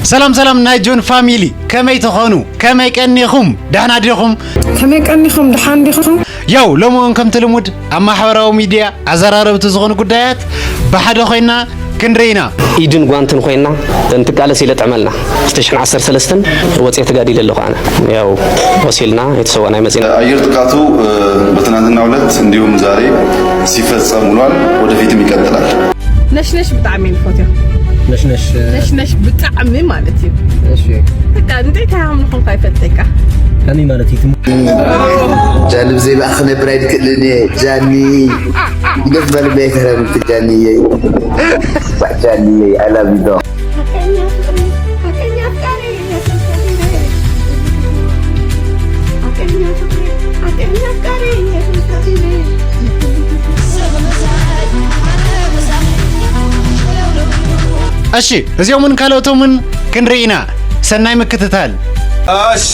ሰላም ሰላም ናይ ጆን ፋሚሊ፣ ከመይ ትኾኑ? ከመይ ቀኒኹም? ደሕና ዲኹም? ከመይ ቀኒኹም? ደሓን ዲኹም? ያው ሎምውን ከምቲ ልሙድ ኣብ ማሕበራዊ ሚድያ ኣዘራረብቲ ዝኾኑ ጉዳያት ብሓደ ኮይና ክንርኢ ኢና። ኢድን ጓንትን ኮይና እንትቃለስ ኢለ ጥዕመልና። ክልተ ሽሕን ዓሰርተ ሰለስተን ወፅየ ተጋዲለ ኣለኹ ኣነ። ያው ቆሲልና የተሰዋን ኣይመፅና። አየር ጥቃቱ በትናንትናው ዕለት እንዲሁም ዛሬ ሲፈጸም ውሏል። ወደፊትም ይቀጥላል። ነሽነሽ ብጣዕሚ እየ ዝፈትዮ። ነሽነሽ ነሽነሽ ብጣዕሚ ማለት እዩ። እሺ። በቃ እንታይ ተሃምልኹም ካይፈተካ። ከመይ ማለት እዩ? ትም- ጃልብ ዘይበኣ ክነብር ኣይድክእልን እየ። ጃኒ ግደፍ በልበይ ተረምቲ ጃኒየ። ጃኒየ፣ I love you, dog. እሺ፣ እዚኦምን ካልኦቶምን ክንርኢ ኢና። ሰናይ ምክትታል። እሺ።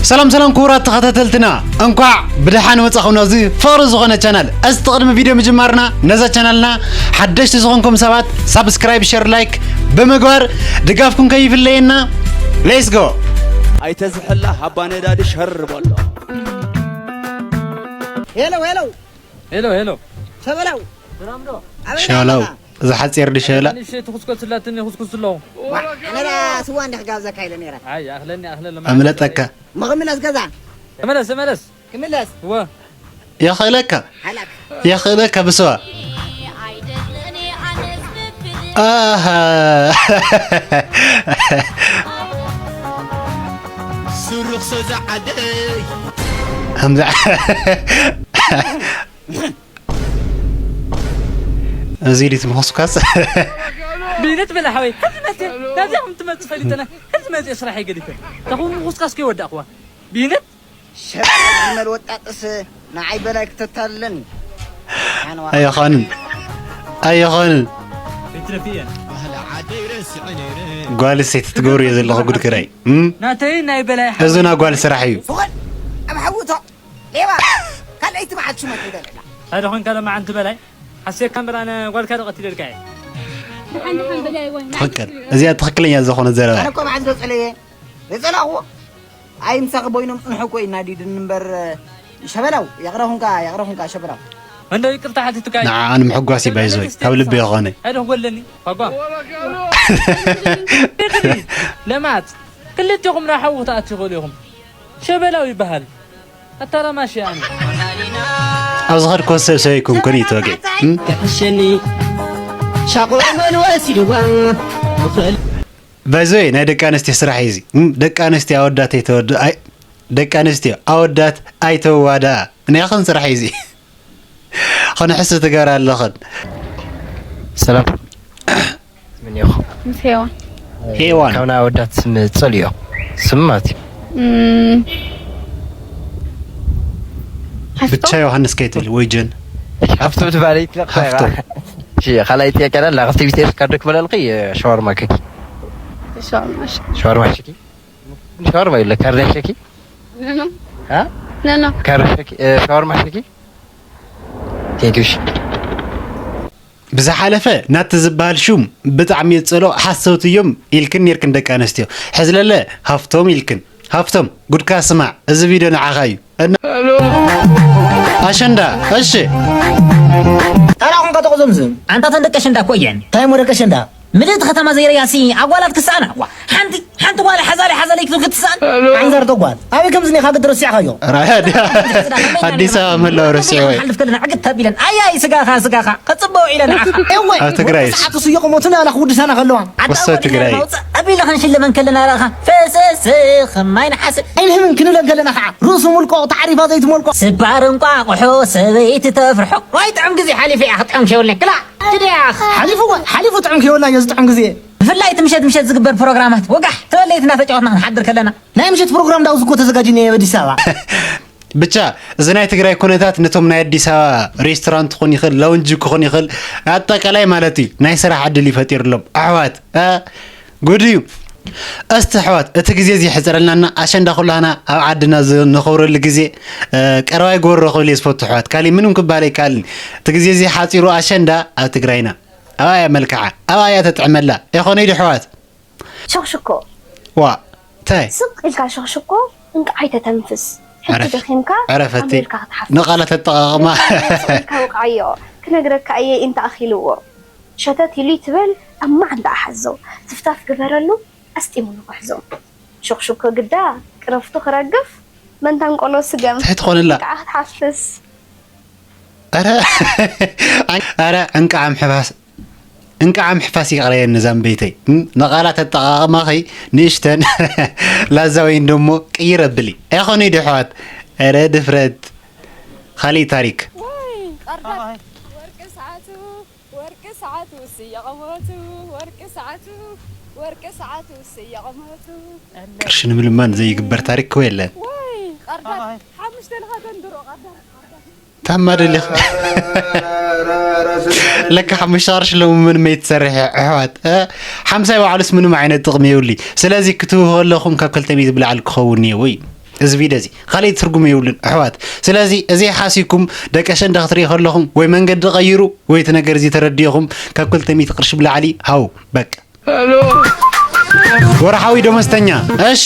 ሰላም ሰላም ክቡራት ተኸታተልትና፣ እንኳዕ ብደሓን መጻኹም ናብዚ ፍቕሪ ዝኾነ ቻናል። እስቲ ቅድሚ ቪድዮ ምጅማርና ነዛ ቻናልና ሓደሽቲ ዝኾንኩም ሰባት ሳብስክራይብ፣ ሸር፣ ላይክ ብምግባር ድጋፍኩም ከይፍለየና። ሌትስ ጎ። ኣይተዝሕላ ሃባ ነዳዲ ሸር በሎ። ሄሎ፣ ሄሎ። ሄሎ፣ ሄሎ። ሸበላው። ሰላም ዶ? ኣበይ ሸበላው፣ ኣለኻ? እዛ ሓፂር ድሸላ። ንእሽተይ ትኹስኮስ ስላትኒ፣ ይኹስኩስ ኣለኹ። ዋ፣ ኣነ ዳ ስዋ እንደ ክጋብዘካ ኢለ ነይረ። ኣይ፣ ኣኽለኒ፣ ኣኽለኒ። ኣምለጠካ። መኸምለስ ገዛ። ተመለስ፣ ተመለስ። ክምለስ። እወ። የኽእለካ። ሓላክ። የኽእለካ ብስዋ። ኣሃ። ስሩኽ ሰዛ ዓደይ። ሃምዛ። እዚ ዲት ምኹስኳስ። ብይነት በለ ሓወይ፣ ሕዚ መፅእ፣ ናብዚኣ ከም ትመፅእ ፈሊጠና፣ ሕዚ መፅእ ስራሕ ይገዲፈ። ተኹም ምኹስኳስ ከይወዳእኽዋ። ብይነት? ሸበል ዝመል ወጣጥስ ንዓይ በላይ ክተታልለኒ። ኣይኾንን። ኣይኾንን። ኣይትረፍየን። ጓል ሴት ትገብርዮ ዘለኹ ጉድ ክራይ። እም? ናተይ ናይ በላይ ሓወይ። እዚ ናይ ጓል ስራሕ እዩ። ፍቕድ ኣብ ሓውቶ ሌባ ካልኣይቲ መዓልቲ ሽመት ይደለላ። ሓደ ኾንካ ለማዓንቲ በላይ ሓሴካ እምበር ኣነ ጓልካ ዶ ቀቲለልካ እየ። ደሓን ደሓን በላይ ወይ ናይ ትኽክል። እዚኣ ትኽክለኛ ዝኾነ ዘረባ። ኣነ እኮ መዓዝ ገጸለየ? ገጸላኹዎ። ኣይ ምሳኺ ቦይኖም ጽንሑ እኮ ኢና ዲድን እምበር ሸበላው። የቕረኹንካ፣ የቕረኹንካ ሸበላው። መንዶ ይቅርታ ሓቲትካ እዩ። ንዓኣ ንምሕጓስ እዩ ባይዞይ። ካብ ልቢ የኾነ። ኣይዶ ክጎለኒ። ኳኳ። ለማት። ክልቴኹም ናብ ሓዊ ክትኣትዩ ይኽእሉ ኢኹም። ሸበላው ይበሃል። ኣታራማሽ ኣነ። ኣብዚ ኸድኮ ሰብ ሰብ ኣይኮንኩን እዩ ተወጊዕ። እም? ክሕሸኒ ሻቑር መን ወሲድዋ? ብኽእል ባይዘወይ ናይ ደቂ ኣንስትዮ ስራሕ እዩ እዚ። እም? ደቂ ኣንስትዮ ኣወዳት ኣይተወድ-፣ ኣይ-፣ ደቂ ኣንስትዮ ኣወዳት ኣይተዋዳኣ። ናይ ኸን ስራሕ እዩ እዚ። ኸነ ሕስብ ትገብራ ኣለኽን። ሰላም። ምን ኢኹ? ምስ ሄዋን። ሄዋን። ካብ ናይ ኣወዳት ስም ጸልዮ። ስም ማለት እዩ። እም፣ ሓፍቶ? ብቻ ዮሃንስ ከይትብል ወይ ጀን። ሓፍቶ ትባለይ ትለቕ ሃፍቶ። እሺ፣ ካልኣይ ጥያቄ ኣላ። ክልተ ቢቴስ ካርዶ ክበላልኺ፣ ሸዋርማ ከኪ። ሸዋርማ፣ እሺ። ሸዋርማ ሽኪ። ሸዋርማ ይለ ካርዳ ሸኪ። ኖ፣ ኖ። አ? ኖ፣ ኖ። ካርዳ ሸኪ፣ እ፣ ሸዋርማ ሸኪ። ቴንክ ዩ። ብዝሓለፈ ናቲ ዝበሃል ሹም ብጣዕሚ የጸሎ፣ ሓሰውቲ እዮም ኢልክን ኔርክን ደቂ ኣንስትዮ። ሕዝለለ ሃፍቶም ኢልክን። ሃፍቶም፣ ጉድካ ስማዕ፣ እዚ ቪድዮ ንዓኻ እዩ። እና ኣሸንዳ፣ እሺ። ታራ ኹንካ ተቆዘምዝም። ኣንታ ተን ደቂ ኣሸንዳ እኮ እየን። እንታይ እሞ ደቂ ኣሸንዳ? ምልእቲ ከተማ ዘይረያሲ ኣጓላት ክስኣና። ዋ፣ ሓንቲ፣ ሓንቲ ጓል ሓዛለይ፣ ሓዛለይ ክትብል ክትስኣን? ሓንዛር ተጓል። ኣበይ ከም ዝኒኻ ግዲ ረሲዕኻዮ? ራያ ድያ? ኣዲስ ኣበባ ምህላው ረሲዕዎ እዩ። ሓልፍ ከለና ዕግት ኣቢለን፣ ኣያይ ስጋኻ፣ ስጋኻ፣ ከጽበ ውዒለ ንዓኻ። እወ፣ ኣብ ትግራይስ? ሰዓት እሱ ይቕሞቱ ንኣላ ክውድሳና ከለዋ። ወሰ ትግራይ። ኣቢለ ክንሽለመን ከለና ራኻ፣ ፈሰስ ከም ማይ ነሓሰ። ኣይንህምን ክንብለን ከለና ኸዓ፣ ርእሱ ሙልቆ፣ ታዕሪፋ ዘይትሞልቆ። ስባር እንቋቑሖ፣ ሰበይቲ ተፍርሖ። ዋይ ጥዑም ግዜ ሓሊፈ እያ፣ ክጥዕም ከይብለኒ። ክላ፣ ግደ እያ። ሓሊፉ እወ፣ ሓሊፉ ጥዑም ከይብልና እዮ ዝጥዑም ግዜ። ብፍላይ እቲ ምሸት ምሸት ዝግበር ፕሮግራማት፣ ወጋሕ፣ ተበለይቲ እናተጫወትና ክንሓድር ከለና። ናይ ምሸት ፕሮግራም ዳውዝ እኮ ተዘጋጅ እኒኦ ኣብ ኣዲስ ኣበባ። ብቻ፣ እዚ ናይ ትግራይ ኩነታት ነቶም ናይ ኣዲስ ኣበባ ሬስቶራንት ክኾን ይኽእል፣ ላውንጅ ክኾን ይኽእል፣ ኣጠቃላይ ማለት እዩ፣ ናይ ስራሕ ዕድል እዩ ፈጢሩሎም። ኣሕዋት፣ እ፣ ጉድ እዩ። እስቲ ኣሕዋት፣ እቲ ግዜ እዚ ይሕጽረልናና። ኣሸንዳ ኩላህና ኣብ ዓድና ዝ-፣ ንኸብረሉ ግዜ፣ እ፣ ቀረባይ ጎሮ ክብል እየ ዝፈቱ ኣሕዋት። ካሊእ ምንም ክባል ኣይከኣልን። እቲ ግዜ እዚ ሓጺሩ ኣሸንዳ ኣብ ትግራይና። ኣብኣ እያ መልክዓ፣ ኣብኣ እያ ተጥዕመላ። ኣይኮነይ ድዩ ኣሕዋት? ሸኽሽኮ። ዋ፣ እንታይ? ስቕ ኢልካ ሸኽሽኮ፣ እንቃዕ ኣይተተንፍስ። ሕጂ ዕረፍ። ደኺምካ፣ ዕረፍ እቲ ኣንቢርካ ክትሓፍስ። ንቓላት ኣጠቓቕማ። ስቕ ኢልካ ውቃዮ። ክነግረካ እየ፣ እንታይ ኣኺልዎ። ሸተት ኢሉ ትብል፣ ኣማዕ እንዳ ሓዞ። ትፍታፍ ግበረሉ፣ ኣስጢሙ ንኽሕዞ። ሹኽሹኮ ግዳ ቅረፍቱ ክረግፍ፣ መንታን ቆሎ ስገም ትሕት ኾንላ። ከዓ ክትሓፍስ። ኣረ፣ ኣረ፣ እንቃዕ ምሕፋስ፣ እንቃዕ ምሕፋስ ይቕረየኒ ዛምበይተይ። እም፣ ንቓላት ኣጠቓቕማኺ ንእሽተን ላዛ ወይን ደሞ ቅይር ኣብሊ። ኣይኾነ ዶ ኣሕዋት? ኣረ ድፍረት። ካሊእ ታሪክ። ወይ፣ ቀርዳድ። ወርቂ ሰዓቱ፣ ወርቂ ሰዓቱ፣ ስያቐመቱ፣ ወርቂ ሰዓቱ፣ ወርቂ ሰዓቱ፣ ስያቐመቱ። ቅርሺ ንምልማን ዘይግበር ታሪክ እኮ የለን። ወይ፣ ቀርዳድ። ሓሙሽተ ለኻ ተንድሮ ቀርዳድ። ታማ ደሊኽ። ለካ ሓሙሽተ ቅርሺ ሎሚ ምንም ኣይትሰርሕ ኣሕዋት። እ? ሓምሳይ ባዕሉስ ምንም ዓይነት ጥቕሚ የብሉይ። ስለዚ ክትህቡ ከለኹም ካብ ክልተ ሚእቲ ብላዕሊ ክኸውን እኒአዎ እዩ። እዚ ቪድዮ እዚ ካልእ ትርጉም የብሉን ኣሕዋት። ስለዚ እዚ ሓሲብኩም ደቂ ኣሸንዳ ክትርኢ ከለኹም ወይ መንገዲ ቀይሩ ወይ እቲ ነገር እዚ ተረዲእኹም ካብ ክልተ ሚእቲ ቅርሺ ብላዕሊ ሃቡ። በቃ። ወርሓዊ ደሞዝተኛ። እሺ።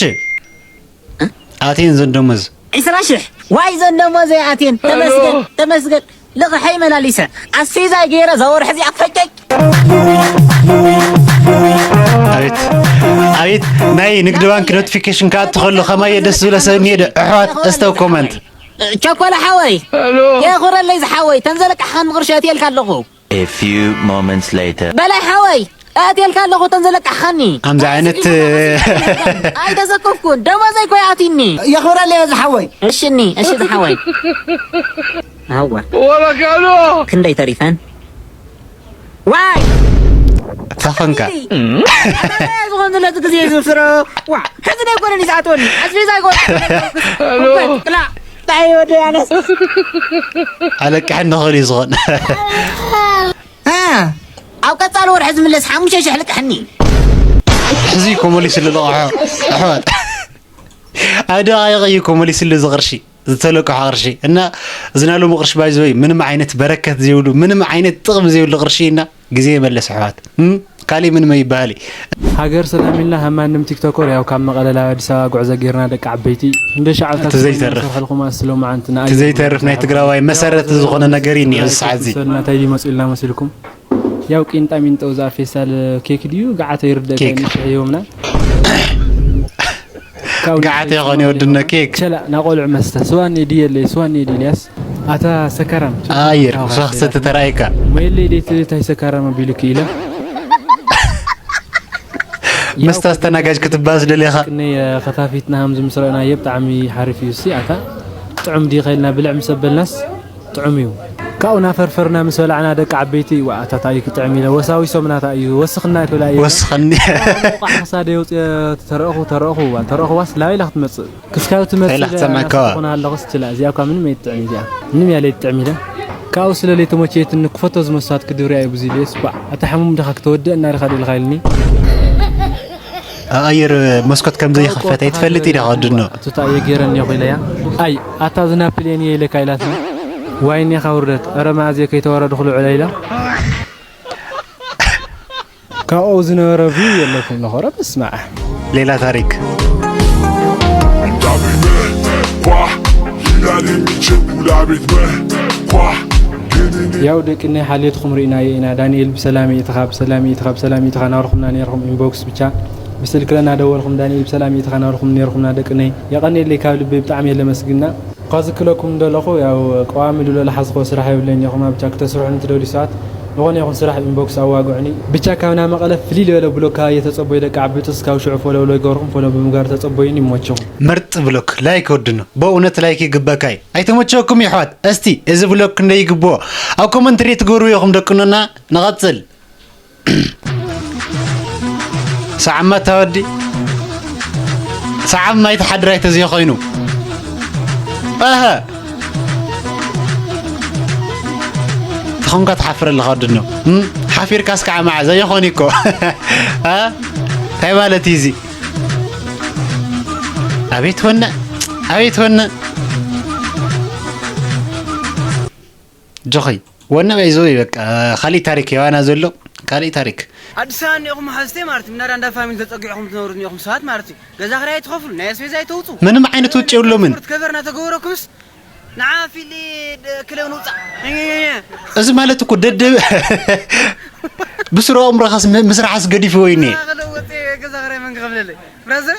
ኣትየን ዘን ደሞዝ። ዒስራ ሽሕ። ዋይ ዘን ደሞዝ ኣትየን። ተመስገን፣ ተመስገን። ልቕሐይ መላሊሰ። ኣስፌዛይ ገይረ እዛ ወርሒ እዚኣ ፈጨጭ። ኣቤት፣ ኣቤት፣ ናይ ንግዲ ባንክ ኖቲፊኬሽን ክኣቱ ከሎ ከማየ ደስ ዝብለ ሰብ እኒሄ ዶ? ኣሕዋት፣ እስተ ኮመንት። ቸኮለ ሓወይ። የኹረለይ ዝሓወይ፣ ተን ዘለቃሕኻኒ ቅርሺ ኣትየልካ ኣለኹ። A few moments later. በላይ ሓወይ፣ ኣትየልካ ኣለኹ፣ ተን ዘለቃሕኻኒ። ከምዚ ዓይነት ኣይተዘከፍኩን፣ ደሞዘይ እኮ ይኣትዩኒ። የኽብረለይ ዝሓወይ። እሺኒ፣ እሺ ዝሓወይ። ኣዋ። ወረካሎ። ክንደይ ተሪፈን? ዋይ! ተኸንካ። ዝኾን ዝለዚ ግዜ ዝስሮ። ዋ፣ ሕዚ ናይ ጎነኒ ዝኣትወኒ። ኣስቤዛ ይጎን። ሄሎ። ቅላዕ። ታይ ወዲ ኣነስ። ኣለቅሐ ንኽእል እዩ ዝኾን። እ፣ ኣብ ቀጻሊ ወርሒ ዝምለስ ሓሙሽተ ሽሕ ልቅሐኒ። ሕዚ እኮ መሊሱ ልልቕሖ። ኣሕዋት። ኣብ ደቓይቕ እዩ እኮ መሊስሉ እዚ ቅርሺ፣ ዝተለቅሖ ቅርሺ። እና እዚ ናይ ሎሚ ቅርሺ ባይዘወይ ምንም ዓይነት በረከት ዘይብሉ፣ ምንም ዓይነት ጥቕሚ ዘይብሉ ቅርሺ እና ግዜ ይመለስ ኣሕዋት። እም? ካሊእ ምንም ኣይበሃል እዩ። ሃገር ሰላም ኢልና ከም ማንም ቲክቶከር ያው ካብ መቐለ ናብ ኣዲስ ኣበባ ጉዕዞ ጌርና ደቂ ዓበይቲ። እንደ ሻዕብታት እቲ ዘይተርፍ። ሰርሐልኩም ኣስሎም መዓንትና እቲ ዘይተርፍ ናይ ትግራዋይ መሰረት ዝኾነ ነገር እዩ እኒኦ እዚ ሰዓት እዚ። ሰልና ታይ ይመፁ ኢልና መሲልኩም? ያው ቂንጣ ሚንጦ እዛ ፌስታል ኬክ ድዩ ገዓተ ይርደእ ኬክ። ንሽሕ ይቦምና። ካብ ገዓተ ይኾን ይወድነ ኬክ። ቸላ ናቆልዑ መስተ ስዋ እኒኤ ድዩ የለይ? ስዋ እኒኤ ድዩ ኢልያስ? ኣታ ሰካራም። ኣየር፣ ኣዋ፣ ስዋ ክሰቲ ተራእይካ። ሞየለይ ደይቲ ታይ ሰካራም ኣቢሉኪ ኢለ። መስተ ኣስተናጋጅ ክትባስ ደሊኻ። ክንደይ፣ እ፣ ከታፊትና ሃምዚ ምስ ረእናዮ ብጣዕሚ ሓሪፍ እዩ። እሲ ኣታ ጥዑም ድዩ ከይልና ብልዕ ምስ ኣበልናስ ጥዑም እዩ። ካብኡ ናፈርፈርና ምስ በላዕና ደቂ ዓበይቲ፣ "ዋእ፣ ኣታ ታይ ክጥዕም?" ኢለ ወሳዊሶምና፣ "ታይ እዩ? ወስኽና" ክብላ እየ። ወስኸኒ። እንቋዕ ክሳደ የውፅኦ፣ ተረእኹ፣ ተረእኹ፣ ዋ፣ ተረእኹዋስ ላበይ ኢላ ክትመፅእ? ክስካብ ትመስል ኢላ ክትሰምዐካ። ናስኹና ኣለኹስ ችላ፣ እዚኣ እኳ ምንም ኣይትጥዕም እዚኣ። ምንም እያ ለይትጥዕም ኢለ። ካብኡ ስለ ለይተመቸየትኒ ክፈቶ ዝመስዋት ክድርያ እዩ ብዙ ኢለየስ፣ ኳዕ፣ ኣታ ሕሙም ዲኻ ክተወድአና ዲኻ ደልኻ ኢልኒ። ኣብ ኣየር መስኮት ከም ዘይኽፈት ኣይትፈልጥ ኢኻ ወድኖ። ቱታ እየ ገይረኒ እኮ ኢለያ። ኣይ፣ ኣታ እዚ ናፕልየን እየ ኢለካ ኢላትኒ። ዋይ እኒኻ ውርደት። ኧረ መኣዝየ ከይተዋረድኹ ልውዕለ ኢላ። ካብኡ ዝነበረ ቪው የለኩም ነኸረ በስመ ኣብ። ሌላ ታሪክ። ኳ ይላል የሚችል ቡዳ ቤት መ ኳ ያው ደቂ ናይ ሓልዮትኩም ርኢናዮ ኢና። ዳንኤል ብሰላም የእትኻ፣ ብሰላም የእትኻ፣ ብሰላም የእትኻ ናብርኹምና ነይርኹም። ኢንቦክስ ብቻ ብስልክለ እናደወልኹም ዳንኤል ብሰላም የእትኻ ናብርኹም ነይርኹምና ደቂ ነይ። የቐንየለይ ካብ ልበይ ብጣዕሚ እየ ለመስግና። እኳ ዝክለኩም እንደለኹ ያው ቀዋሚ ልሎ ለሓዝኮ ስራሕ የብለይን። ኢኹም ብቻ ክተስርሑኒ ትደልዩ ሰባት ዝኾነ ይኹን ስራሕ ኢንቦክስ ኣዋግዑኒ። ብቻ ካብ ናይ መቐለ ፍልይ ልበለ ብሎካ እየ ተጸበዩ ደቂ ዓበይቶስ ካብ ሽዑ ፎሎ ብሎ ይገርኹም ፎሎ ብምግባር ተጸበዩኒ ይመችኹም። ምርጥ ብሎክ ላይክ ወድኖ። በእውነት ላይክ ይግበካ እዩ። ኣይተመቸኩም የሕዋት? እስቲ እዚ ብሎክ ክንደይ ይግብኦ? ኣብ ኮመንት ሬት ትገብሩ ኢኹም ደቅኖና። ንቐጽል። ሰዓማ ተወዲ። ሰዓብ ማይ ተሓድራይ ተዘይ ኮይኑ። ኣሀ። ተኾንካ ትሓፍር ኣለኻ ወድኖ። እም? ሓፊርካስ ከዓ መዓዘ ይኾን እኮ። እ? እንታይ ማለት እዩ እዚ? ኣቤት ወነ፣ ኣቤት ወነ። ጆኸይ፣ ወነ ባይዘወይ በቃ ካሊእ ታሪክ የዋና ዘሎ፣ ካሊእ ታሪክ። ኣዲስ ኣበባ እኒኦኹም ሓዝተይ ማለት እዩ፣ ምናዳ እንዳ ፋሚሊ ተጸጊዕኹም ትነብሩ እኒኦኹም ሰባት ማለት እዩ። ገዛ ክራይ ኣይትኸፍሉ፣ ናይ ኣስቤዛ ኣይተውፁ። ምንም ዓይነት ውጭ የብሎምን። ስፖርት ከቨር እናተገበረኩምስ ንዓ ፊሊ ደ-፣ ክለው ንውፃእ። እይ፣ እይ፣ እይ። እዚ ማለት እኮ ደደብ ብስረኦም ረኸስ ም-፣ ምስራሕስ ገዲፍዎ እዩ እኒኤ። ገዛ ክለው ወፂ፣ ገዛ ክራይ መን ክኸፍለለይ? ብራዘር፣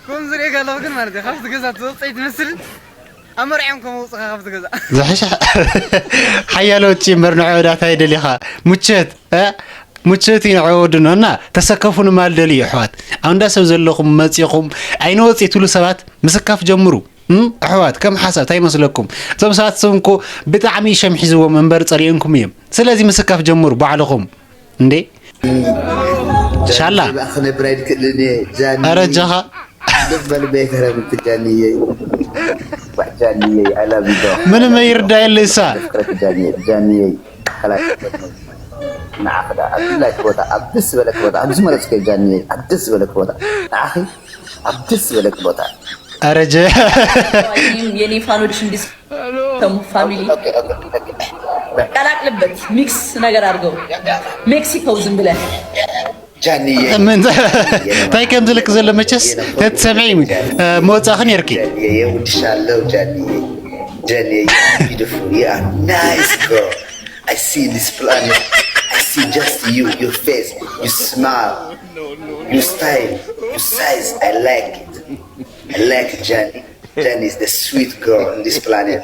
ከምዚ ሪኤካ ኣለኹ ግን ማለት እዩ፣ ካብቲ ገዛ ትወፅእ ኣይትመስልን። ኣመርዕዮም ከም ውፅኻ ካብቲ ገዛ። ዝሕሻ ሓያሎ ውጭ እምበር ንዑ ወዳታ ይደሊኻ። ሙቸት፣ እ? ሙቸት እዩ ንዑ ወድኖ እና ተሰከፉ ንማል ደልዩ ኣሕዋት። ኣብ እንዳ ሰብ ዘለኹም መፂኹም ኣይንወፅእ ትብሉ ሰባት ምስካፍ ጀምሩ። እም? ኣሕዋት፣ ከም ሓሳብ እንታይ ይመስለኩም? እቶም ሰባት እሶም እኮ ብጣዕሚ ሸም ሒዝዎም እምበር ጸሊኦንኩም እዮም። ስለዚ ምስካፍ ጀምሩ ባዕልኹም። እንዴ? ሻላ። ጃኒ፣ ክነብር ኣይድክእልን እየ፣ ጃኒ። ኧረ ጃኻ። ልብ በልበይ ተረብቲ ጃኒየይ። ዋ፣ ጃኒየይ፣ I love you, dog. ምንም ይርዳ የለ እሳ። ፍቅረት ጃኒየይ፣ ጃኒየይ። ከላይ ንዓኺ ደኣ ኣብ ድላይክ ቦታ፣ ኣብ ደስ ዝበለክ ቦታ፣ ኣብ ዝመረጽክዮ ጃኒየይ፣ ኣብ ደስ ዝበለክ ቦታ። ንዓኺ ኣብ ደስ ዝበለክ ቦታ። ኧረ ጀ- የኔ ፋኖች እንዲስ ተሙ ፋሚሊ ኦኬ፣ ኦኬ፣ ኦኬ። ቀላቅልበት፣ ሚክስ ነገር አድርገው። ሜክሲኮ ዝም ብለህ ጃኒዬ። ምን እንታይ ከም ዝልክ ዘሎ መቸስ ተትሰምዒ፣ እ፣ መወጻእኺ ነርኪ። ጃኒዬ፣ እወድሻለሁ ጃኒዬ። ጃኒዬ፣ you are beautiful, you are nice girl. I see this planet. I see just you, your face, you smile, your style, your size. I like it. I like it, Johnny. Johnny is the sweet girl on this planet.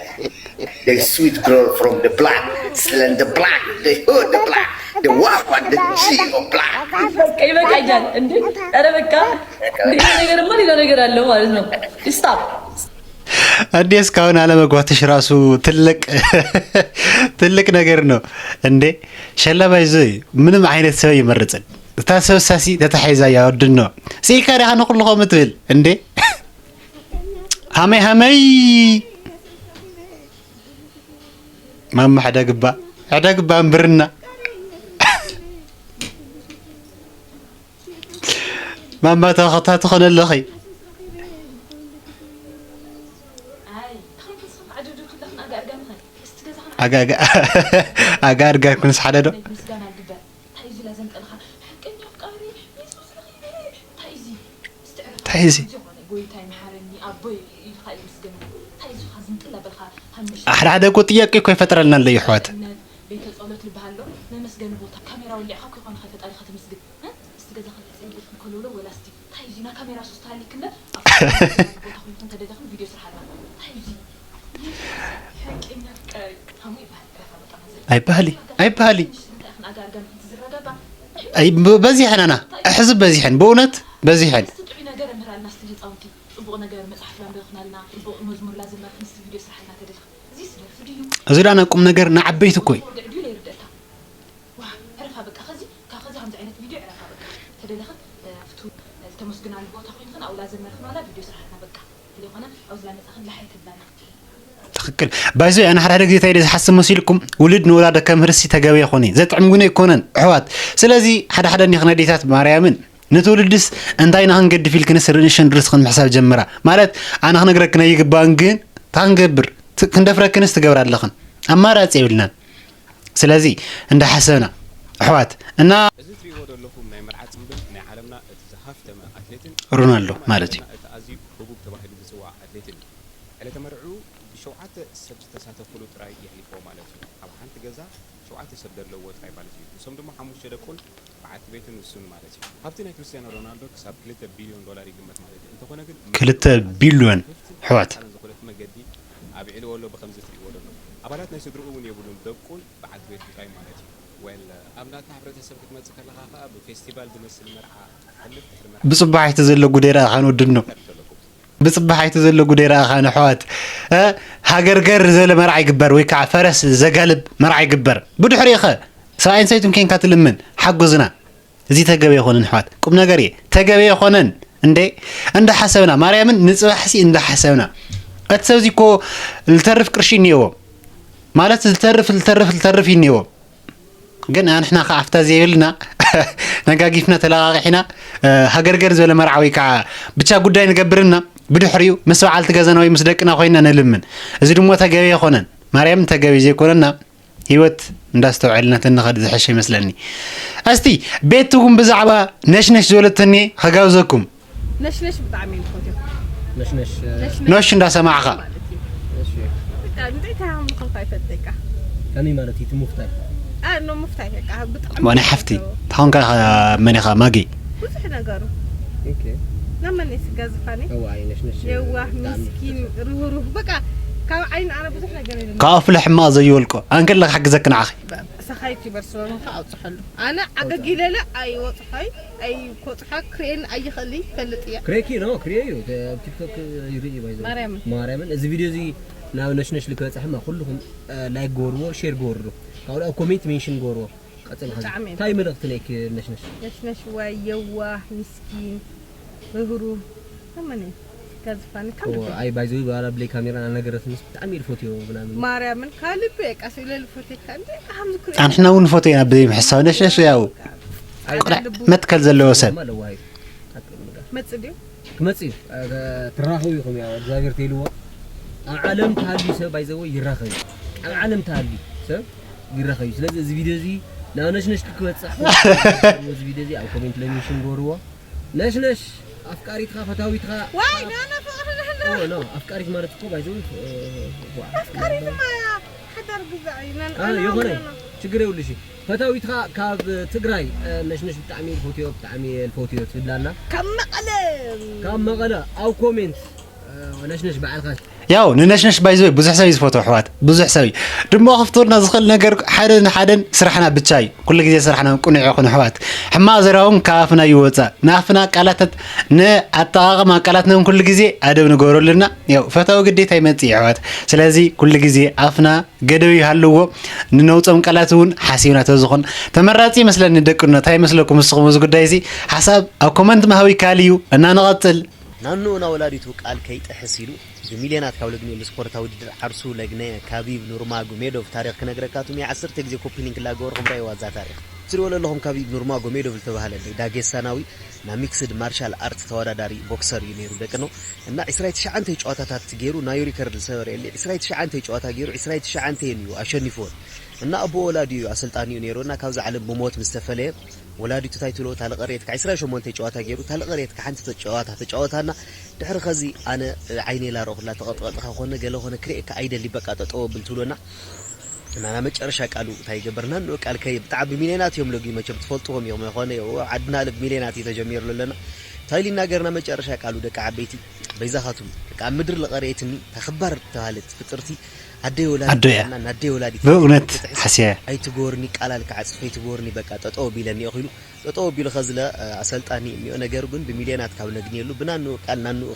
The sweet girl from the block, slender block, the hood, the block, the wild one, the G of block. በቃ ይበቃኛል እንዴ! ኧረ በቃ እንዴ! ይሄ ነገርማ ሌላ ነገር አለው ማለት ነው። ስታፕ። እንዴ እስካሁን አለመግባትሽ ራሱ ትልቅ ትልቅ ነገር ነው እንዴ። ሸላ ባይዞይ ምንም አይነት ሰው ይመርጽን። እታ ሰብ ሳሲ ተታሒዛ ያወድኖ ሲልካ ዲኻ ንኹሉ ከምኡ ትብል እንዴ? ሃመይ ሃመይ ማማ ሕደግባ፣ ሕደግባ እምብርና። ማማ ተኸታ ትኾነ ኣለኺ። ኣጋ፣ ኣጋ፣ ኣጋ ኣድጋ ክንስ ሓደ ዶ? እንታይ እዩ ዝላ ዘንጠልኻ? ሓቀኛ ኣፍቃሪ የሱስ ረኺበ። እንታይ እዩ እዚ? እስቲ ዕረፍ። እንታይ እዩ እዚ? ዝኾነ ጎይታይ መሓረኒ ኣቦይ ኢልካ እዩ ምስገን። እንታይ እዩ ዝኻ ዝንጥል ኣበልካ? ሃንሽ። ሓደ ሓደ እኮ ጥያቄ እኮ ይፈጥረልና ኣሎ፣ ይሕዋት። ቤተ ጸሎት ልበሃሎ መመስገኒ ቦታ። ካሜራ ወሊዕኻ እኮ ይኾንኻ ፈጣሪኻ ተመስግን። እ? እስቲ ገዛ ክንሕሰብ ኢልኩም ከለውለው ወላ እስቲ እንታይ እዩ እዚ? ና ካሜራ ሶስት ሃሊክ እምበር ኣብ ቦታ ኮይንኩም ተደሊኹም ቪድዮ ስርሓልና። እንታይ እዩ እዚ? ሓቀኛ ኣፍቃሪ። ሃሙ ይበሃል። ዕረፍ ኣበቃ። ኣይበሃሊ፣ ኣይበሃሊ። ኣይ፣ ብ-፣ በዚሐን ኣና። ሕዚ በዚሐን፣ ብእውነት በዚሐን። እስቲ ጥዑይ ነገር እምህራልና እስቲ ንህፃውንቲ። ፅቡቕ ነገር መፅሓፍ ላንበብክናልና፣ ፅቡቕ መዝሙር ላዘመርክን እስቲ ቪድዮ ስርሓልና ተደሊኻ። እዚስ ደርፊ ድዩ? እዚ ዳና ቁም ነገር ንዓበይቲ እኮ እዩ። ወግዕ ድዩ ለይርደእካ? ዋ፣ ዕረፋ በቃ። ከዚ፣ ካብ ከዚ ከምዚ ዓይነት ቪድዮ ዕረፋ በቃ። ተደሊኽን፣ እ፣ ኣብቱ፣ እ፣ ዝተመስግናሉ ቦታ ኮይንክን ኣብኡ ላዘመርክን ዋላ ቪድዮ ስርሓልና በቃ። ዘይኮነ ኣብዚ ላመፃኽን ላሓይ ተብላና። ትኽክል። ባይዞ ኣነ ሓደ ሓደ ግዜ እንታይ ኢለ ዝሓስብ መሲልኩም፣ ውሉድ ንወላዶ ከምህርሲ ተገቢ ኣይኮነ እዩ። ዘጥዕም ግን ኣይኮነን፣ ኣሕዋት። ስለዚ ሓደ ሓደ እኒኽን ኣዴታት ማርያምን፣ ነቲ ውሉድስ እንታይ ኢና ክንገድፍ ኢልክንስ ርእሽን ርእስኽን ምሕሳብ ጀምራ። ማለት ኣነ ክነግረክን ኣይግባእን፣ ግን እንታይ ክንገብር? ት-፣ ክንደፍረክንስ ትገብራ ኣለኽን። ኣማራጺ የብልናን። ስለዚ እንዳሓሰብና ኣሕዋት እና እዚ ትሪእዎ ዘለኹም ናይ መርዓ ጽምብል ናይ ዓለምና እቲ ዝሃፍተመ ኣትሌትን ሮናልዶ ማለት እዩ። እቲ ኣዝዩ ህቡብ ተባሂሉ ዝጽዋዕ ኣትሌትን እዩ። ዕለተ መርዕኡ ብሸውዓተ ሰብ ዝተሳተፉሉ ጥራይ የሕሊፍዎ ማለት እዩ። ኣብ ሓንቲ ገዛ ሸውዓተ ሰብ ዘለዎ ጥራይ ማለት እዩ። ንሶም ድማ ሓሙሽተ ደቁን በዓቲ ቤትን ንሱን ማለት እዩ። ሃብቲ ናይ ክርስትያኖ ሮናልዶ ክሳብ ክልተ ቢልዮን ዶላር ይግመት ማለት እዩ። እንተኾነ ግን ክልተ ቢልዮን ኣሕዋት። ዝኾነት መገዲ ኣብዒልዎ ኣሎ ብኸምዚ ትሪእዎ ዘለኹም። ኣባላት ናይ ስድርኡ እውን የብሉን፣ ደቁን በዓቲ ቤቱ ጥራይ ማለት እዩ። ዌል፣ ኣብ ናትና ሕብረተሰብ ክትመጽእ ከለኻ ኸኣ ብፌስቲቫል ዝመስል መርዓ ትሓልፍ፣ ድሕሪ መርዓ ብጽባሕ እቲ ዘሎ ጉደይ ረኣኻ ንወድኖ። ብጽባሕ እቲ ዘሎ ጉደይ ረኣኻ ንኣሕዋት። እ፣ ሃገርገር ዝበለ መርዓ ይግበር ወይ ከዓ ፈረስ ዘጋልብ መርዓ ይግበር። ብድሕሪኡ ኸ ሰብኣይን ሰበይቱን ኬንካ ትልምን፣ ሓግዙና። እዚ ተገቢ ኣይኮነን ኣሕዋት። ቁም ነገር እየ። ተገቢ ኣይኮነን። እንዴ፣ እንዳሓሰብና፣ ማርያምን ንጽባሕሲ እንዳሓሰብና። እቲ ሰብዚ እኮ ዝተርፍ ቅርሺ እኒኤዎ። ማለት ዝተርፍ፣ ዝተርፍ፣ ዝተርፍ እዩ እኒኤዎ። ግን ኣንሕና ኸዓ ኣፍታ ዘይብልና ነጋጊፍና ተለቓቒሕና፣ እ፣ ሃገርገር ዝበለ መርዓ ወይ ከዓ ብቻ ጉዳይ ንገብርና ብድሕሪኡ ምስ በዓልቲ ገዛና ወይ ምስ ደቅና ኮይና ንልምን። እዚ ድማ ተገቢ ኣይኮነን። ማርያም ተገቢ ዘይኮነና ህይወት እንዳስተውዐልና ተንኸድ ዝሕሽ ይመስለኒ። እስቲ ቤት ትጉን ብዛዕባ ነሽነሽ ዝበለተኒ ከጋብዘኩም። ነሽነሽ ብጣዕሚ እየ ዝፈትዮ። ነሽነሽ፣ እ፣ ነሽነሽ ነሽ እንዳሰማዕኻ። ማለት እዩ። እሺ። በቃ እንታይ ታሃም ምዃንካ ይፈልጠካ። ከመይ ማለት እዩ? እቲ ሙፍታይ? አ፣ ኖ ሙፍታይ በቃ ብጣዕሚ እሞ ናይ ሓፍቲ እየ ዝፈትዮ። ተኾንካ ኢኻ መን ኢኻ ማጊ? ብዙሕ ነገሩ። ኦኬ። ናብ መን እዩ ስጋ ዝፋኒ? እዋ፣ ኣይ ነሽነሽ የዋህ፣ ብጣዕሚ ምስኪን፣ ርህሩህ። በቃ ካብ ዓይኒ ኣነ ብዙሕ ነገር የለን። ካብ ኣፍለ ሕማቕ ዘይወልቆ። ኣንከለ ክሕግዘክ ንዓኺ። ሰኻይቲ በርስ በርስ ኣውፅሐሉ። ኣነ ዓገግ ኢለለ ኣይወፅሖይ፣ ኣይኮፅሖ፣ ክሬን ኣይኽእል ይፈልጥ እየ። ክሬኪ ነው፣ ክሬ እዩ። ተ-፣ ኣብ ቲክቶክ ይርኢ ባይዘ። ማርያምን። ማርያምን። እዚ ቪድዮ እዚ ናብ ነሽነሽ ልክበፅሕማ ኩልኹም፣ እ፣ ላይክ ገበርዎ፣ ሼር ገበርዎ። ካብኡ ኣብ ኮሜንት ሜንሽን ገበርዎ። ቀፅል ኸዚ። ብጣዕሚ እንታይ መልእኽቲ ነይክ ነሽነሽ? ነሽነሽ ወይ የዋህ፣ ምስኪን፣ ርህሩህ። ከመን እዩ? ከዝፋኒ ካብ ኦ፣ ልቢ። ኣይ፣ ባይዘዊ በኋላ ብለይ ካሜራ ኣናገረትንስ ብጣዕሚ እዩ ዝፈትዮ ምናምን። ማርያምን ካብ ልቢ እየ ቃስ ኢለ ዝፈትየካ እንዴ፣ ኣሃም ዝክሪ። ኣንሕና እውን ንፈትዮ ኢና ብዘይ ምሕሳብ ነሽነሽ ያው። ኣይ፣ ካብ ልቡ። መትከል ዘለዎ ሰብ። ኣለዋ እዩ። መጽእ ድዩ? ክመጽእ እዩ። እ፣ ትራኸቡ ኢኹም ያው እግዚኣብሔር ተይልዎ። ኣብ ዓለም ተሃልዩ ሰብ ባይዘወ ይራኸብ እዩ። ኣብ ዓለም ተሃልዩ ሰብ ይራኸብ እዩ። ስለዚ እዚ ቪድዮ እዚ ናብ ነሽነሽ ክበጽሕ እዚ ቪድዮ እዚ ኣብ ኮሜንት ለሚሽን ገርዎ። ነሽነሽ ኣፍቃሪትኻ ፈታዊትኻ ዋይ፣ ኖ፣ ኖ፣ ፍቕሪ ንሕና። ኦ፣ ኖ፣ ኣፍቃሪት ማለት እኮ ባይዘወ፣ እ፣ ዋ። ኣፍቃሪት ማያ ሓዳር ግዛዕ እዩ። ነን-፣ አ፣ ኣና የኾነ ኣምና። ችግር የብሉሽ። ፈታዊትኻ ካብ ትግራይ፣ እ፣ ነሽነሽ ብጣዕሚ እየ ዝፈትዮ፣ ብጣዕሚ እየ ዝፈትዮ ትብላና። ካብ መቐለ። ካብ መቐለ ኣብ ኮሜንት፣ እ፣ ነሽነሽ በዓልካ። ያው ንነሽነሽ ባይዘወይ ብዙሕ ሰብ እዩ ዝፈትዎ ኣሕዋት፣ ብዙሕ ሰብ እዩ። ድማ ክፍትወልና ዝኽእል ነገር ሓደን ሓደን ስራሕና ብቻ እዩ። ኩሉ ግዜ ስራሕና ቅኑዕ ይኹን ኣሕዋት። ሕማቕ ዘረባ እውን ካብ ኣፍና ይወፃእ። ንኣፍና ቃላታት፣ ንኣጠቓቕማ ቃላትና እውን ኩሉ ግዜ ኣደብ ንገብረሉ ኣለና። ያው ፈታዊ ግዴታ ይመፅእ እዩ ኣሕዋት። ስለዚ ኩሉ ግዜ ኣፍና ገደብ ይሃልዎ። ንነውፀም ቃላት እውን ሓሲብና ተዝኾን ተመራፂ ይመስለኒ። ደቅኖ እንታይ ይመስለኩም ንስኹም? እዚ ጉዳይ እዚ ሓሳብ ኣብ ኮመንት ምሃብ ይከኣል እዩ። እና ንቐፅል። ናኖ ናወላዲቱ ቃል ከይጥሕስ ኢሉ ብሚልዮናት ካብ ለግንየሉ ስፖርታዊ ውድድር ዓርሱ ለግነየ ካቢብ ኑርማጎሜዶቭ ታሪኽ ክነግረካቱም እየ። ዓሰርተ ግዜ ኮፒ ሊንክ ላገበርኩም ራእይዋ እዛ ታሪኽ። ትሪእዎ ዘለኹም ካቢብ ኑርማጎሜዶቭ ዝተባህለ ዳጌስታናዊ ናብ ሚክስድ ማርሻል ኣርት ተወዳዳሪ ቦክሰር እዩ ነይሩ ደቅኖ። እና ዕስራይ ትሽዓተ ጨዋታታት ገይሩ ናዩ ሪከርድ ዝሰበረ የለ። ዕስራይ ትሽዓተ ጨዋታ ገይሩ ዕስራይ ትሽዓተ እዩ ኣሸኒፍዎን። እና ኣቦ ወላዲኡ እዩ ኣሰልጣኒኡ ነይሩ። እና ካብዛ ዓለም ብሞት ምስ ተፈለየ ወላዲቱ እንታይ ትብሎ፣ "እታ ልቐርየትካ ዕስራን ሸሞንተን ጨዋታ ገይሩ፣ እታ ልቐርየትካ ሓንቲ ተ-፣ ጨዋታ ተጫወታና፣ ድሕሪ ኸዚ ኣነ ዓይነይ ላረኹላ ተቐጥቀጥኻ ኮነ ገለ ኮነ ክርእየካ ኣይደሊ፣ በቃ ጠጠው ኣብል" ትብሎና። እና ናብ መጨረሻ ቃሉ እንታይ ይገብር? ናንኡ ቃል ከይ ብጣዕሚ ብሚልዮናት እዮም ለጊ መቸም ትፈልጥዎም ኢኹም። የኾነ ዓድና ልብ ሚልዮናት እዩ ተጀሚርሉ ኣለና። እንታይ ኢሉ ይናገርና መጨረሻ ቃሉ ደቂ ዓበይቲ? በይዛኻቱም ደቂ ኣብ ምድሪ ልቐረየትኒ ተኽባር ተባህለት ፍጥርቲ ኣደይ ወላዲት ኣዶ እያ። እና ናደይ ወላዲት ብእውነት ክትጥሕስ ሓስያ እያ። ኣይትጎርኒ፣ ቃላል ክዓጽፍ ኣይትጎርኒ፣ በቃ ጠጠው ቢለኒ እኺሉ ጠጠው ቢሉ ኸዝለ ኣሰልጣኒ እኒኦ። ነገሩ ግን ብሚልዮናት ካብ ነግንየሉ ብናንኡ ቃል ናንኡ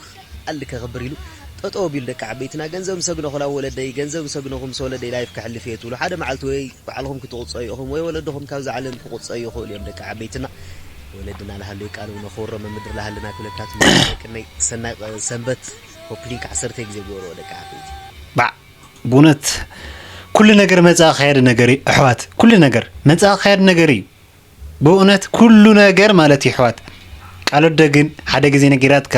ቃል ከኽብር ኢሉ ጠጠው ቢሉ ደቂ ዓበይትና ገንዘብ ምሰግነኹላ ወለደይ፣ ገንዘብ ምሰግነኹም ምስ ወለደይ ላይፍ ከሕልፍ እየ ትብሉ ሓደ መዓልቲ ወይ ባዕልኹም ክትቕፀዩ ኢኹም ወይ ወለድኹም ካብዛ ዓለም ክቕፀዩ ይኽእሉ እዮም ደቂ ዓበይትና። ወለድና ለሃለዩ ቃል እውን ነኽብሮም ኣብ ምድሪ ለሃለና ክብለካ ትምኒት ደቅነይ። ሰናይ ሰንበት ኮፕሊንክ ዓሰርተ ግዜ ግበርዎ ደቂ ዓበይቲ። ባዕ ብእውነት ኩሉ ነገር መጻኢ ክኸየድ ነገር እዩ ኣሕዋት፣ ኩሉ ነገር መጻኢ ክኸየድ ነገር እዩ። ብእውነት ኩሉ ነገር ማለት እዩ ኣሕዋት። ቃል ወደ ግን ሓደ ግዜ ነጊራትካ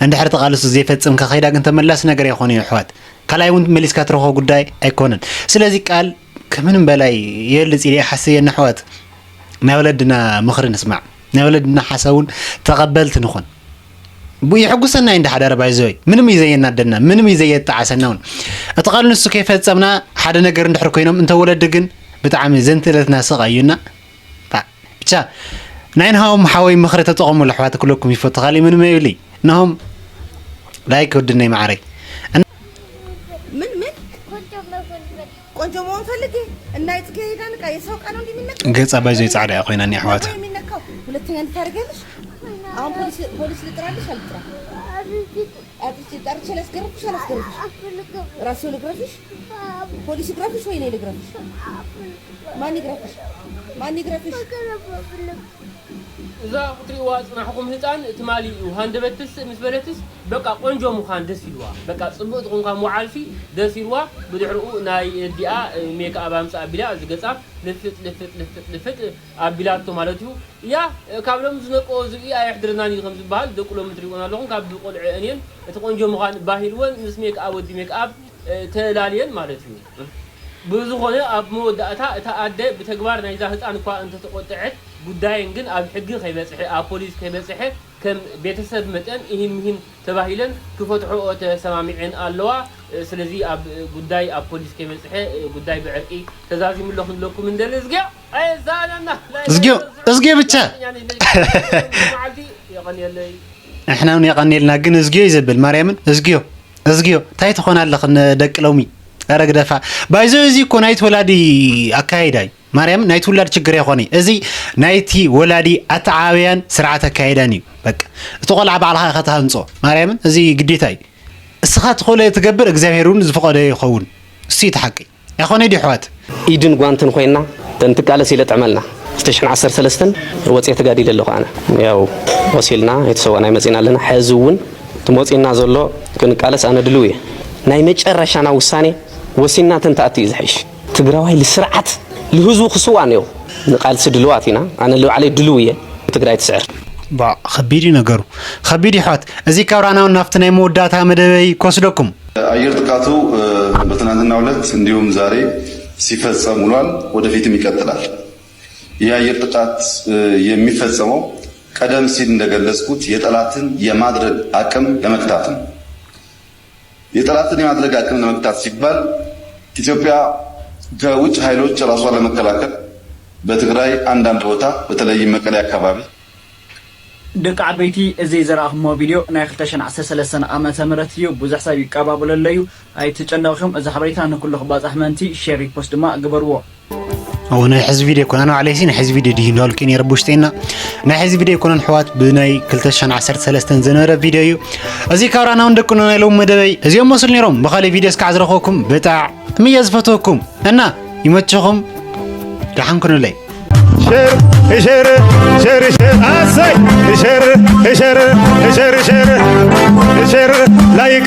እንድሕር ተቓልሱ ዘይፈጽምካ ከይዳ ግን ተመላሲ ነገር ኣይኮነ እዩ ኣሕዋት። ካልኣይ እውን መሊስካ ትረኽቦ ጉዳይ ኣይኮነን። ስለዚ ቃል ከምንም በላይ ይበልጽ ኢለ ይሓስብ እየ ኣሕዋት። ናይ ወለድና ምኽሪ ንስማዕ፣ ናይ ወለድና ሓሳብ እውን ተቐበልቲ ንኹን። ቡ-፣ የሐጉሰና እዩ እንዳ ሓዳር ባይዘወይ። ምንም እዩ ዘየናደና፣ ምንም እዩ ዘየጣዓሰና እውን። እቲ ቃል ንሱ ከይፈጸምና ሓደ ነገር እንድሕር ኮይኖም እንተ ወለዲ ግን ብጣዕሚ ዘንትእለትና ስቕ እዩና። ታ-፣ ብቻ ናይ ንሃዎም ሓወይ ምኽሪ ተጠቐሙሉ ኣሕዋት ክብለኩም ይፈቱ። ካሊእ ምንም የብለይ። ናሆም ላይክ ወድነይ መዓረይ። እና ምን ምን? ቆንጆ መሆን ፈልጌ እና የት ከሄዳን እቃ የሰው እቃ ነው እንዲህ የሚነካው? ገጻ ባይዞ ጻዕዳ እያ ኮይና እኔ ኣሕዋት። ነው የሚነካው። ሁለተኛ እንድታደርጊያለሽ? አሁን ፖሊስ፣ ፖሊስ ልጥራልሽ አልጥራ? አጥቼ፣ ጠርቼ ላስገርፍሽ አላስገርፍሽ? ራሱ ልግረፍሽ? ፖሊስ ይግረፍሽ ወይ እኔ ልግረፍሽ? ማን ይግረፍሽ? ማን ይግረፍሽ? እዛ ክትሪእዋ ዝጽናሕኩም ህጻን ትማሊ እዩ ሃንደበት ትስእ ምስ በለትስ በቃ ቆንጆ ምዃን ደስ ኢልዋ። በቃ ጽብቕቲ ኮንካ ምውዓልሲ ደስ ኢልዋ። ብድሕሪኡ ናይ ኣዲኣ ሜክኣፕ ኣምጽእ ኣቢላ እዚ ገጻ ልፍጥ ልፍጥ ልፍጥ ልፍጥ ኣቢላቶ ማለት እዩ። እያ ካብ ሎሚ ዝነቅኦ ዝብኢ ኣየሕድረናን እዩ ከም ዝበሃል ደቂ ሎሚ ትሪእዎን ኣለኹም። ካብ ቆልዑ እኔን እቲ ቆንጆ ምዃን ባሂልወን ምስ ሜክኣብ ወዲ ሜክኣብ ተላልየን ማለት እዩ። ብዝኾነ ኣብ መወዳእታ እታ ኣደ ብተግባር ናይዛ ህፃን እኳ እንተተቆጠዐት ጉዳየን ግን ኣብ ሕጊ ከይበፅሐ ኣብ ፖሊስ ከይበፅሐ ከም ቤተሰብ መጠን ይህን ምሂን ተባሂለን ክፈትሖኦ ተሰማሚዐን ኣለዋ። ስለዚ ኣብ ጉዳይ ኣብ ፖሊስ ከይበፅሐ ጉዳይ ብዕርቂ ተዛዚሙ ኣሎ ክንብለኩም እንደሊ። እዝግዮ ኣየዛነና። እዝግዮ፣ እዝግዮ ብቻ። መዓልቲ የቐንየለይ። ንሕና እውን የቐንየልና፣ ግን እዝግዮ እዩ ዘብል። ማርያምን እዝግዮ፣ እዝግዮ። እንታይ ትኾን ኣለኽን ደቂ ሎሚ? ኧረ ግደፋ። ባይዞ እዚ እኮ ናይቲ ወላዲ ኣካይዳ እዩ። ማርያም ናይቲ ውላድ ችግር የኾነ። እዚ ናይቲ ወላዲ ኣተዓባብያን ስርዓት ኣካይዳን እዩ። በቃ እቲ ቆልዓ ባዕልኻ ኢኻ ትሃንጾ። ማርያምን እዚ ግዴታ እዩ። እስኻ ትኽእሎ ትገብር፣ እግዚኣብሔር እውን ዝፈቐዶ ይኸውን። እሱ እዩ እቲ ሓቂ። ኣይኾነ ድዩ ኣሕዋት? ኢድን ጓንትን ኮይና ተንትቃለስ ኢለ ጥዕመልና። ክልተ ሽሕን ዓሰርተ ሰለስተን ወፅየ ተጋዲለ ኣለኹ ኣነ። ያው ቆሲልና የተሰዋእና ይመፂና ኣለና። ሕዚ እውን ትመፂና ዘሎ ክንቃለስ ኣነ ድልው እየ። ናይ መጨረሻና ውሳኔ ወሲንና ተንተኣቲ እዩ ዝሕሽ። ትግራዋይ ልስርዓት ልህዝቡ ክስዋእ ነይሩ። ንቃልሲ ድልዋት ኢና። ኣነ ልባዕለይ ድልው እየ። ትግራይ ትስዕር። ባ ከቢድ እዩ ነገሩ። ከቢድ እዩ ኣሕዋት። እዚ ካብ ራናውን ናብቲ ናይ መወዳእታ መደበይ ክወስደኩም። አየር ጥቃቱ በትናንትናው ዕለት እንዲሁም ዛሬ ሲፈጸም ውሏል። ወደፊትም ይቀጥላል። ይህ አየር ጥቃት የሚፈጸመው ቀደም ሲል እንደገለጽኩት የጠላትን የማድረግ አቅም ለመግታት ነው። የጠላትን የማድረግ አቅም ለመግታት ሲባል ኢትዮጵያ ከውጭ ኃይሎች ራሷን ለመከላከል በትግራይ አንዳንድ ቦታ በተለይም መቀሌ አካባቢ ደቂ ዓበይቲ እዚ ዝረኣኹሞ ቪድዮ ናይ ክልተ ሽሕን ዓሰርተ ሰለስተን ዓመተ ምህረት እዩ። ብዙሕ ሰብ ይቀባበሎ ኣሎ እዩ። ኣይትጨነቑ ኢኹም። እዚ ሓበሬታ ንኩሉ ክባጻሕ ምእንቲ ሼር ሪፖስት ድማ ግበርዎ። እው ናይ ሕዚ ቪድዮ ኣይኮነን ባዕለይሲ ናይ ሕዚ ቪድዮ ድዩ እንዳልኩ ነይረ ብውሽጠይና ናይ ሕዚ ቪድዮ ኣይኮነን ኣሕዋት ብናይ ክልተ ሽሕን ዓሰርተ ሰለስተን ዝነበረ ቪድዮ እዩ። እዚ ካብ ራናውን ደቅኖ ናይ ሎሚ መደበይ እዚኦም መስሉ ነይሮም። ብኻሊእ ቪድዮ እስካዕ ዝረኸብኩም ብጣዕሚ እየ ዝፈትወኩም እና ይመችኹም። ደሓን ኩኑለይ። ሸር ሸር ሸር ሸር ኣሰይ ሸር ሸር ሸር ሸር ሸር ላይክ